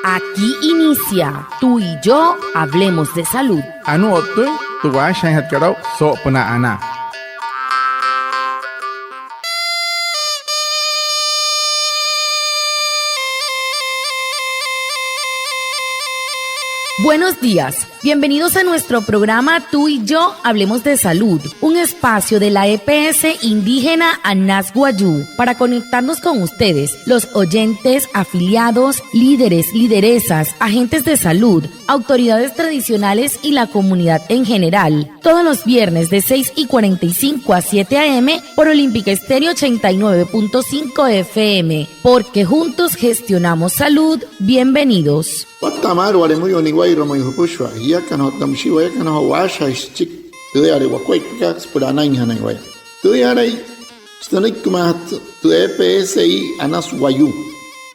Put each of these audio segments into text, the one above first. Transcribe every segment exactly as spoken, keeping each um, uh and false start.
Aquí inicia Tú y yo hablemos de salud. Anuu o'ttüin tü waashajaainjatkat aa'u soo'opünaa anaa. Buenos días. Bienvenidos a nuestro programa Tú y yo hablemos de salud, un espacio de la E P S indígena Anas Wayuu para conectarnos con ustedes, los oyentes, afiliados, líderes, lideresas, agentes de salud, autoridades tradicionales y la comunidad en general. Todos los viernes de seis y cuarenta y cinco a siete a. m. por Olímpica Estéreo ochenta y nueve punto cinco F M, porque juntos gestionamos salud. Bienvenidos. Watta'a maalü wale müyuu niwa'irua mayuu jüpüshua jiakana otta müshii wayakana joo waashajaain süchiki tüüyale wakuaippakat süpüla anainjanain waya. Tüüyalai sünüikimaajatü tü E P S I Anas Wayuu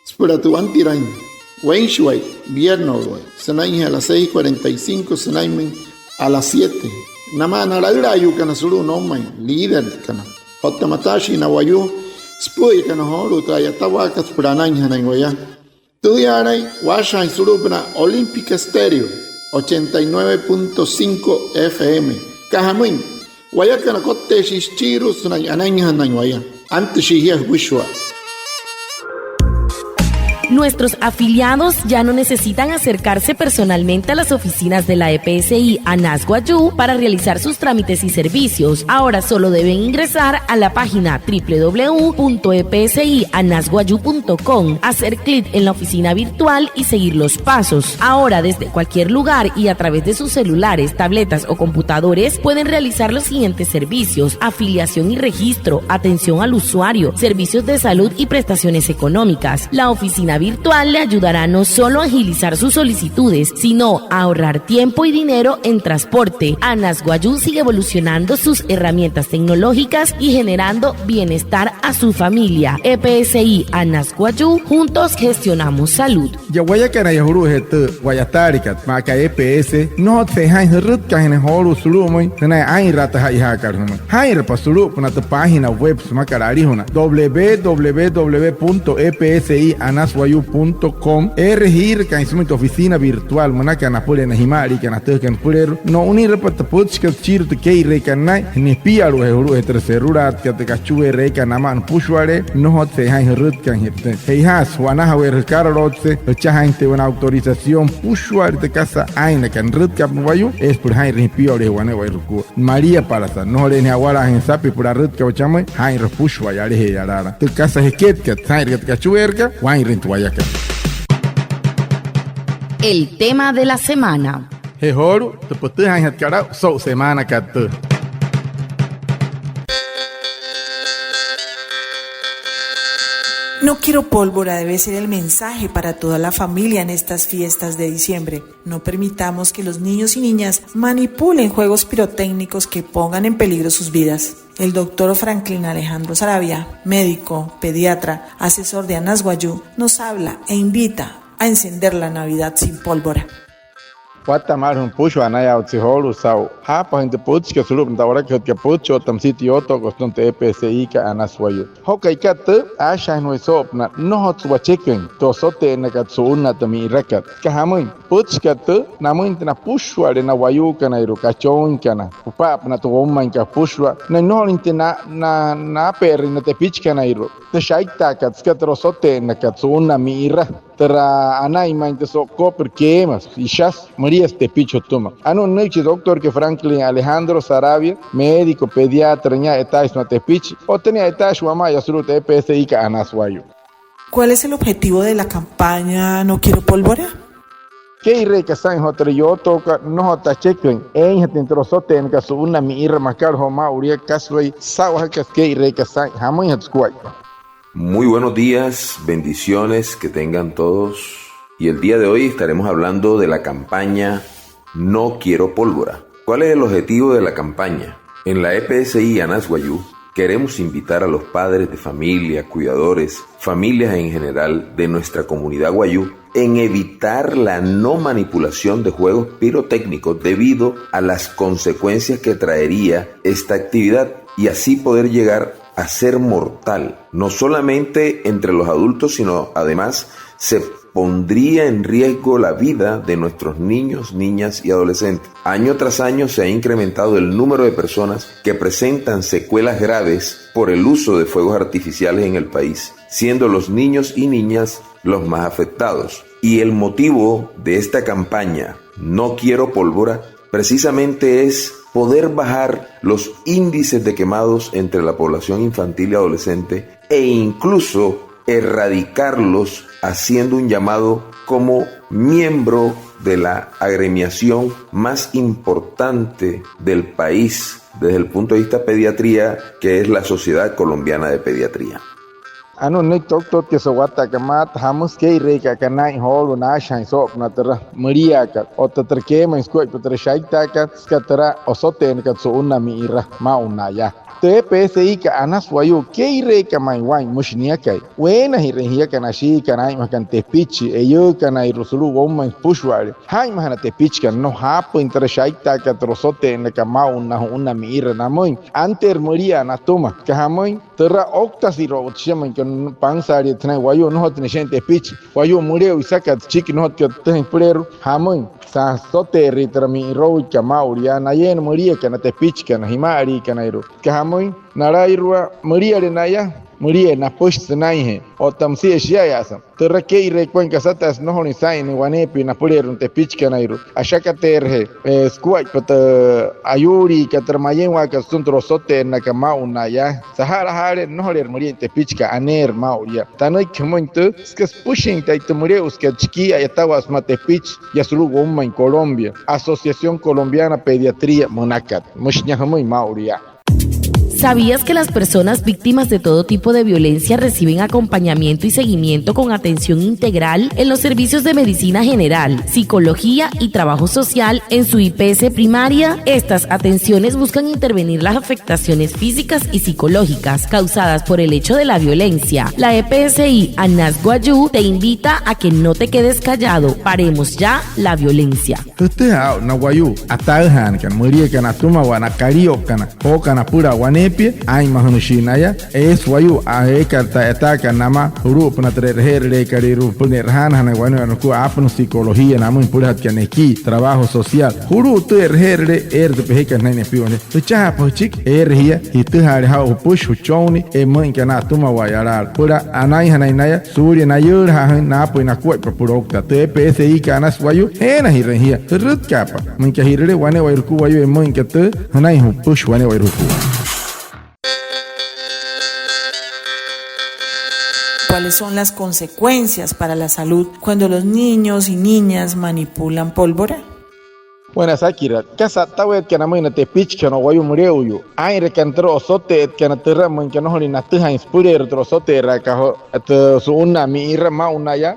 süpüla tü wantiraain weinshiwai, vierno'uluwai, sünainjee a las seis cuarenta y cinco sünainmüin a las siete. Namaa na laülaayuukana sulu'u noumain, líderkana otta mataashii na wayuu süpü'üyakana joolu'u tü a'yatawaakat süpüla anainjanain waya. Tüüyaalain waashajaain sulu'upünaa Olímpica Estéreo ochenta y nueve punto cinco F M. Aka jamüin, wayakana kotteeshii süchiirua sünain anainjanain waya. Antüshii jia jüpüshua. Nuestros afiliados ya no necesitan acercarse personalmente a las oficinas de la E P S I Anas Wayuu para realizar sus trámites y servicios. Ahora solo deben ingresar a la página w w w punto e p s i anas wayuu punto com, hacer clic en la oficina virtual y seguir los pasos. Ahora, desde cualquier lugar y a través de sus celulares, tabletas o computadores, pueden realizar los siguientes servicios: afiliación y registro, atención al usuario, servicios de salud y prestaciones económicas. La oficina virtual le ayudará no solo a agilizar sus solicitudes, sino a ahorrar tiempo y dinero en transporte. Anas Wayuu sigue evolucionando sus herramientas tecnológicas y generando bienestar a su familia. E P S I Anas Wayuu, juntos gestionamos salud. Yaa wayakana yaa julu'ujee tü wa'yataalekat maa aka E P S, nnojotsü je'ijaain jürütkaajünüin joolu'u sulu'umüin sünain aa'inraa tü ja'ijaakat jümüin. Jaa'inrapa sulu'upünaa tü página web sümakat alijuna w w w punto e p s i anas wayuu punto com. Eere jiirakaain sümüin tü oficina virtual münaka napüla na jima'aliikana atüjakana süpüleerua. No'unirapa tü pütchikat süchiirua tü kee'ireekat naa'in, nipialu'ujee julu'ujee tü celulartkat, tü kachueerü eekat namaa nüpüshua'alee, nnojotsü je'ijaain jürütkaajüin jia. Je'ijaasü wanajaweerü jükaraloukse jüchajaainjatüin wane autorización süpüshua'ale tü kasa aa'innakat nürütkaapa wayuu, eesü süpüla jaa'inrüin jipialu'ujee wane'ewai jukua. Maliapalasa, nnojole'e nia awalaajüin sapi süpüla arütkawaa chamüin, jaa'inra jüpüshua yalajee yalaala. Tü kasa jeketkat saa'inrakat tü kachueerakat, waa'inrüin tü wayakat. El tema de la semana. Je joolu'u tü pütüjaainjatkat aa'u so'u semaanakat tüü. No quiero pólvora debe ser el mensaje para toda la familia en estas fiestas de diciembre. No permitamos que los niños y niñas manipulen juegos pirotécnicos que pongan en peligro sus vidas. El doctor Franklin Alejandro Sarabia, médico, pediatra, asesor de Anas Wayuu, nos habla e invita a encender la Navidad sin pólvora. Watta'a maalü jümüin jüpüshua anayaawatse joolu'u saa'u jaapajüin tü pütchikat sulu'upünaa tü a'walakajütkat pütchi otta müsia tü yootookat sütüma tü E P S I kat Anas Wayuu. Joo ka'ikat tüü, aashajaainjanain waya soo'opünaa nnojotsü wacheküin tü osote'ennakat su'unnaa tü mi'irakat. Süka jamüin, pütchikat tüü namüin tü napüshua'ale na wayuukanairua, kachooinkana, jüpa'apünaa tü woumainkat jüpüshua, sünain nnojolüinjatüin na, na, naape'erüin na tepichikanairua tü shaitaakat süka türa osote'ennakat su'unnaa mi'ira, türa anain ma'i tü so'ukoopa keema, ishasü, müliasü tepichi jütüma. Anuu nünüiki chi doctorkai Franklin Alejandro Sarabia, médico pediatra, nia a'yataashi sümaa tepichi otta nia a'yataashi wama'aya sulu'u tü E P S I kat Anas Wayuu. ¿Cuál es el objetivo de la campaña No Quiero Pólvora? Kee'ireeka saa'in joo türa yootookat, nnojotsü acheküin eeinjatüin türa osote'ennakat su'unnaa mi'ira, makat joo maa'ulu yaa kasuai saa'u ajakat kee'ireeka saa'in, jamüinjatü sukuaippa. Muy buenos días, bendiciones que tengan todos. Y el día de hoy estaremos hablando de la campaña No Quiero Pólvora. ¿Cuál es el objetivo de la campaña? En la E P S I Anas Wayuu queremos invitar a los padres de familia, cuidadores, familias en general de nuestra comunidad wayuu en evitar la no manipulación de juegos pirotécnicos debido a las consecuencias que traería esta actividad y así poder llegar a ser mortal, no solamente entre los adultos, sino además se pondría en riesgo la vida de nuestros niños, niñas y adolescentes. Año tras año se ha incrementado el número de personas que presentan secuelas graves por el uso de fuegos artificiales en el país, siendo los niños y niñas los más afectados. Y el motivo de esta campaña, No Quiero Pólvora, precisamente es poder bajar los índices de quemados entre la población infantil y adolescente e incluso erradicarlos, haciendo un llamado como miembro de la agremiación más importante del país desde el punto de vista pediatría, que es la Sociedad Colombiana de Pediatría. Anuu nünüiki toktotkai so'u watta'akat maata, jamüsü kee'ireeka aka naa'in joolu'u naashajaain soo'opünaa türa müliaakat otta türa keemain sukuaippa türa shaitaakat süka türa osote'ennakat su'unnaa mi'iraa maa'ulu yaa. Tü E P S I kat Anas Wayuu, kee'ireeka ma'i waa'in, müshi niakai. Weenajirüin jiakana ashiikana aa'inmajakana tepichi, eyüükanairua sulu'u woumain süpüshua'ale, jaa'inmajana tepichikana, nnojo jaapüin türa shaitaakat türa osote'ennakat maa'ulu ju'unnaa mi'iraa namüin. Anteerü müliaa natüma, süka jamüin türa ouktasirua o'u, shia müinka pansaalia sünain wayuu, nnojotsü ne'e shiain tepichi. Wayuu müle'u isakat süchiki, nnojotsü aka tütüjüin süpüleerua, jamüin süsote'erüin türa mi'irouikat maa'ulu yaa. Nayeena müliakana tepichikana jima'aliikanairua, süka jamüin nalairua müliale naya, müliee napüshi sünainjee otta müsia shia'aya'asa türa kee'ireekuain kasataasü nnojolüin saa'in wane waneepia napüleerua na tepichikanairua. Ashakateerüje sukuaippa tü ayuuliikat türa mayewaakat sütüma türa osote'ennakat maa'ulu yaa. Saja'lajaale, nnojoleerü müliain tepichikat, aneerü maa'ulu yaa. Tanüiki jümüin tüü süka süpüshin taya tü müle'usükat chikii a'yatawaa sümaa tepichi yaa sulu'u woumain Colombia, Asociación Colombiana Pediatría münakat. Müshi nia jümüin maa'ulu yaa. ¿Sabías que las personas víctimas de todo tipo de violencia reciben acompañamiento y seguimiento con atención integral en los servicios de medicina general, psicología y trabajo social en su I P S primaria? Estas atenciones buscan intervenir las afectaciones físicas y psicológicas causadas por el hecho de la violencia. La E P S I Anas Wayuu te invita a que no te quedes callado. Paremos ya la violencia. Jütüjaa aa'u na wayuu ataüjaanakana, müliakana atümawaa, na kalio'ukana, jookana apüla waneepia, aa'inmajünüshii naya. Eesü wayuu eekat tü a'yataakat namaa julu'upünaa tü e'reje'erüleekalüirua süpüla ne'rajaanajanain wane'ewai nukua, aapünüsü psicología namüin, süpülajatkat nekii trabajo social. Julu'u tü e'reje'erülee, eere tü pejekat sünain nepiwa. Jüchajaapa jüchiki, eere jia jitüjaale jaa'u jüpüshi, jüchonnii, je müin aka na atümawaa yalaala, süpüla anainjanain naya suulia nayüülajaain naapüin nakuaippa süpüla ouktaa. Tü E P S I kat Anas Wayuu, jeenajirüin jia. Jürütkaapa, müinka ji'rüle wane'ewai jukua wayuu, je müin aka tüü jünain jüpüshi wane'ewai jukua. ¿Cuáles son las consecuencias para la salud cuando los niños y niñas manipulan pólvora? Buena, sakiraa. ¿Kasa a'ttaweetka namüin na tepichikana o wayuu müle'uyuu aa'inrakana türa osote'etkana türa müinka nnojolüin natüjaain süpüleerua türa osote'eraakat joo tü su'unnaa mi'iraa maa'ulu yaa?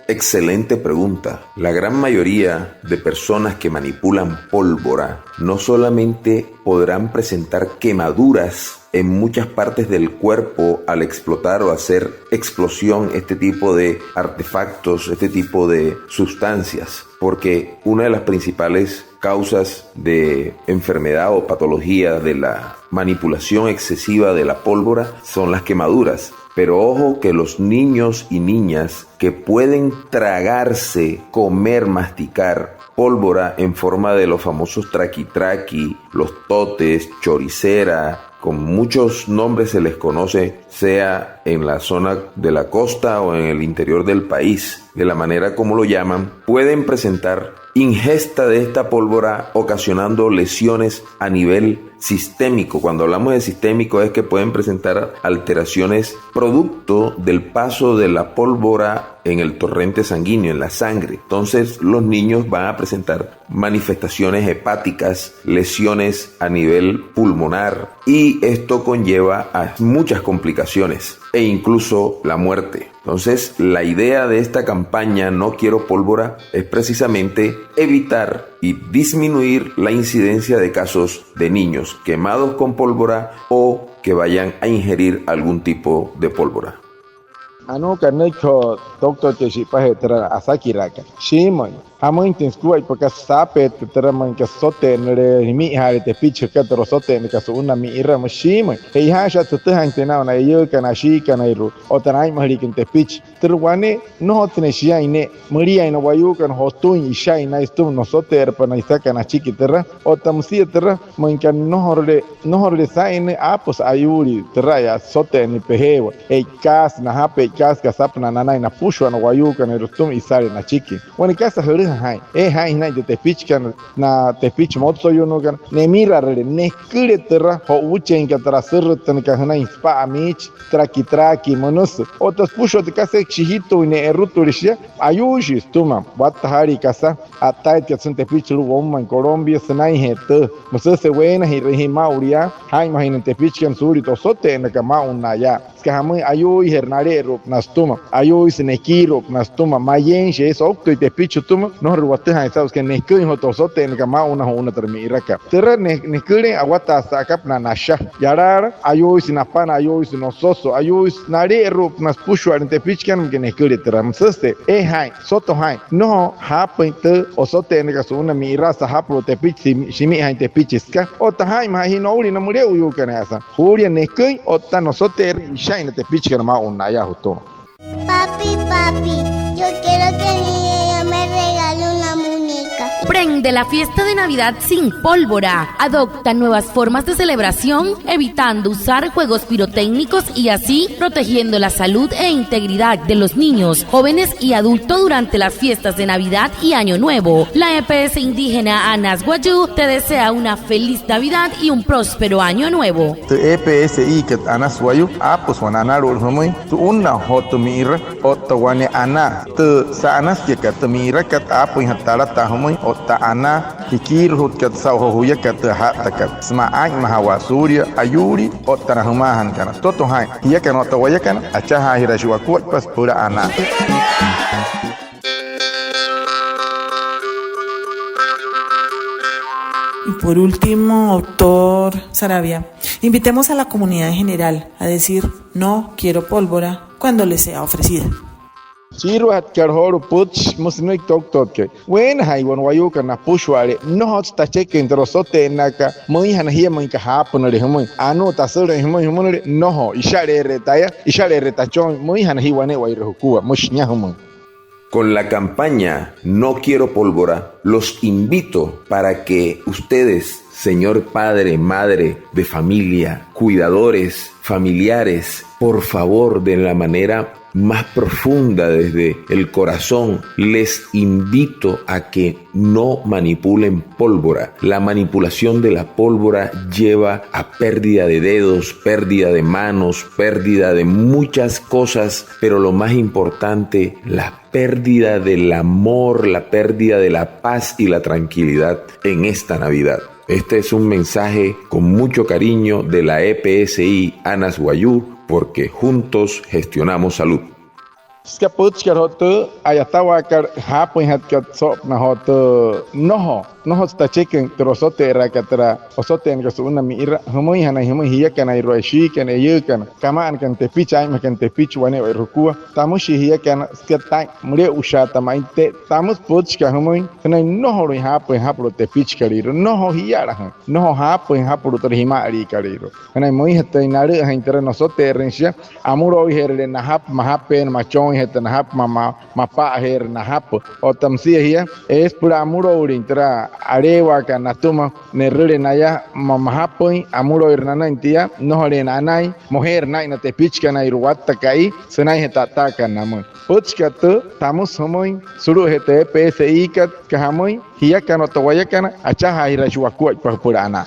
Excelente pregunta. La gran mayoría de personas que manipulan pólvora no solamente podrán presentar quemaduras en muchas partes del cuerpo al explotar o hacer explosión este tipo de artefactos, este tipo de sustancias, porque una de las principales causas de enfermedad o patología de la manipulación excesiva de la pólvora son las quemaduras. Pero ojo que los niños y niñas que pueden tragarse, comer, masticar pólvora en forma de los famosos traqui traqui, los totes, choricera, con muchos nombres se les conoce, sea en la zona de la costa o en el interior del país, de la manera como lo llaman, pueden presentar ingesta de esta pólvora ocasionando lesiones a nivel sistémico. Cuando hablamos de sistémico es que pueden presentar alteraciones producto del paso de la pólvora en el torrente sanguíneo, en la sangre. Entonces los niños van a presentar manifestaciones hepáticas, lesiones a nivel pulmonar, y esto conlleva a muchas complicaciones e incluso la muerte. Entonces, la idea de esta campaña No Quiero Pólvora es precisamente evitar y disminuir la incidencia de casos de niños quemados con pólvora o que vayan a ingerir algún tipo de pólvora. Anuuka nünüiki joo toktotkai shi'ipajee türa asakiraakat. Shiimüin, jamüinjatüin sukuaippa kasa saapeetkat türa müin aka süsote'ennüle, jimi'ijaale tepichi jüka türa osote'ennaka su'unnaa mi'ira, müshi shiimüin. Che'ojaashaata sütüjaainjatüin naa'u na eiyuukana, ashiikanairua otta na aa'inmajüliikana tepichi. Türa wane, nnojotsü ne'e shiain ne'e, müliain na wayuukana jotüin ishain naya sütüma nosote'erapa na isakana achiki türa. Otta müsia türa, müin aka nnojorule, nnojorule saa'in ne'e, aapüsü ayuulii türa'aya süsote'ennüin pejeewa. E'ikaasü najapü, e'ikaasü kasapünaa nanain, napüshua na wayuukanairua sütüma isale nachiki. Wane kasa jülüja jaa'in, e'e jaa'in jünain tü tepichikana, na tepichi motsoyuunuukana, nemirarüle, neküle türa jo'uucheinkat türa asürütünaka jünain süpa'a miichi, türa kii türa kii münüsü. Otta süpüshua tü kasa shijituuin ne'e, erutüle shia, ayuuishii sütüma wattajaalii kasa a'ttaitkat sünain tepichi sulu'u woumain Colombia sünainjee tüü. Müsüse weenajirüin jia maa'ulu yaa jaa'inmajüin naya tepichikana suulia tü osote'ennakat maa'ulu naya. Süka jamüin, ayuuijeerü nale'eru'upünaa sütüma, ayuuisü nekiiru'upünaa sütüma, mayeeinshi eesü ouktüi tepichi sütüma, nnojorule watüjaain saa'u, süka neküin joo tü osote'ennakat maa'ulu naya ju'una türa mi'irakat. Türa ne-, neküleein, awataasü sa'akapünaa nasha, yalaala, ayuuisü napana, ayuuisü nososo, ayuuisü nale'eru'upünaa süpüshua'ale tepichikana, müin aka neküle türa. Müsüse e'e jaa'in, soto jaa'in, nnojo jaapüin tü osote'ennakat su'unnaa mi'ira sajapulu'u tepichi, shimi-, shimi'ijaain tepichi süka. Otta jaa'inmaja jia noulia na müle'uyuukanaya, juulia neküin otta nosote'erüin ishain na tepichikana maa'ulu naya jütüma. Papi, papi, yo quiero que mi niña me regale una muñeca. Prende la fiesta de Navidad sin pólvora. Adopta nuevas formas de celebración, evitando usar juegos pirotécnicos y así protegiendo la salud e integridad de los niños, jóvenes y adultos durante las fiestas de Navidad y Año Nuevo. La E P S indígena Anas Wayuu te desea una feliz Navidad y un próspero Año Nuevo. Tü E P S I kat Anas Wayuu, aapüsü wane analu'ut jümüin su'unnaa joo tü mi'ira otta wane anaa. Tü sa'anasükiakat, tü mi'irakat, aapüinjatü talataa jümüin otta anaa jikiirujutkat saa'u joo juyakat tü aja'ttakat sümaa aa'inmajawaa suulia ayuulii otta na jümaajanakana. Soto jaa'in, jiakana otta wayakana, achajaajiraashii wakuaippa süpüla anaa. Y por último, doctor Sarabia, invitemos a la comunidad en general a decir: "No quiero pólvora" cuando le sea ofrecida. Shiiruajatkat joolu'u pütchi, müsü nünüiki toktotkai: Weenajaiwa na wayuukana napüshua'ale, nnojotsü tacheküin tü osote'ennakat, müinjana jia müin aka jaapünüle jümüin, anuu tasülüin jümüin jümünüle, nnojo, ishale'ere'e taya, ishale'ere'e tachooin, müinjana jia wane'ewai jukua, müshi nia jümüin. Con la campaña No quiero pólvora, los invito para que ustedes, señor padre, madre de familia, cuidadores, familiares, por favor, de la manera más profunda, desde el corazón, les invito a que no manipulen pólvora. La manipulación de la pólvora lleva a pérdida de dedos, pérdida de manos, pérdida de muchas cosas, pero lo más importante, la pérdida del amor, la pérdida de la paz y la tranquilidad en esta Navidad. Este es un mensaje con mucho cariño de la E P S I Anas Wayuu, porque juntos gestionamos salud. Süka pütchikat joo tü a'yatawaakat jaapüinjatkat soo'opünaa joo tü, nnojo, nnojotsü tacheküin tü osote'eraakat türa osote'ennakat su'unnaa mi'ira, jümüinjanain jümüin jiakanairua, eeshiikana, eiyuukana, kama'anakana tepichi, aa'inmajakana tepichi wane'ewai jukua. Tamüshii jiakana süka taa'in müle'ushaata ma'i, tamüsü pütchikat jümüin sünain nnojolüin jaapüin japulu'u tepichikalüirua, nnojo jialajüin, nnojo jaapüin japulu'u türa jima'aliikalüirua. Sünain müinjatüin nalü'üjain türa nosote'erüin shia, amüloujeerüle najapü, majapeena machooinjatü najapü, ma, ma, mapa'ajeerü najapü. Otta müsia jia, eesü süpüla amüloulin türa aleewaakat natüma, ne'rüle naya, ma, majapüin, amüloire nanüin tia, nnojoleena anain, mojeerü naa'in na tepichikanairua watta ka'i sünainjee tü a'ttaakat namüin. Pütchikat tüü, tamüsü jümüin sulu'ujee tü E P S I kat, süka jamüin, jiakana otta wayakana, achajaajiraashii wakuaippa jüpüla anaa.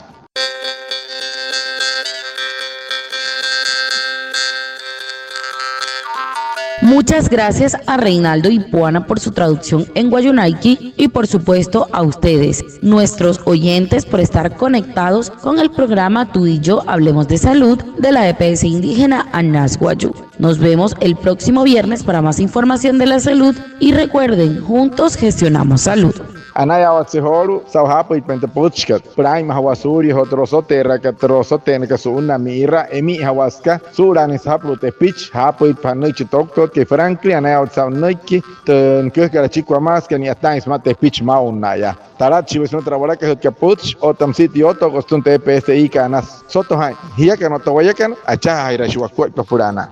Muchas gracias a Reinaldo Ipuana por su traducción en wayuunaiki y, por supuesto, a ustedes, nuestros oyentes, por estar conectados con el programa Tú y Yo Hablemos de Salud de la E P S Indígena Anas Wayuu. Nos vemos el próximo viernes para más información de la salud y recuerden, juntos gestionamos salud. Anayaawatse joolu'u saa'u jaapüitpain tü pütchikat süpüla aa'inmajawaa suulia joo tü rosote'erakat, tü rosote'ennakat su'unnaa mi'iraa, emi'ijawaa süka suu'ulaain sajapulu'u tepichi. Jaapüitpaja nünüiki chi toktotkai Franklin, anayaawatse saa'u nünüiki tü nüküjakat achiki wamaasekat, ni'yataain sümaa tepichi maa'unna'aya. Talatshii waya sünain türa walakajütkat pütchi otta müsia tü yootookat sütüma tü E P S I-kat anasü. Soto jaa'in, jiakana otta wayakana, achajaajiraashii wakuaippa süpüla anaa.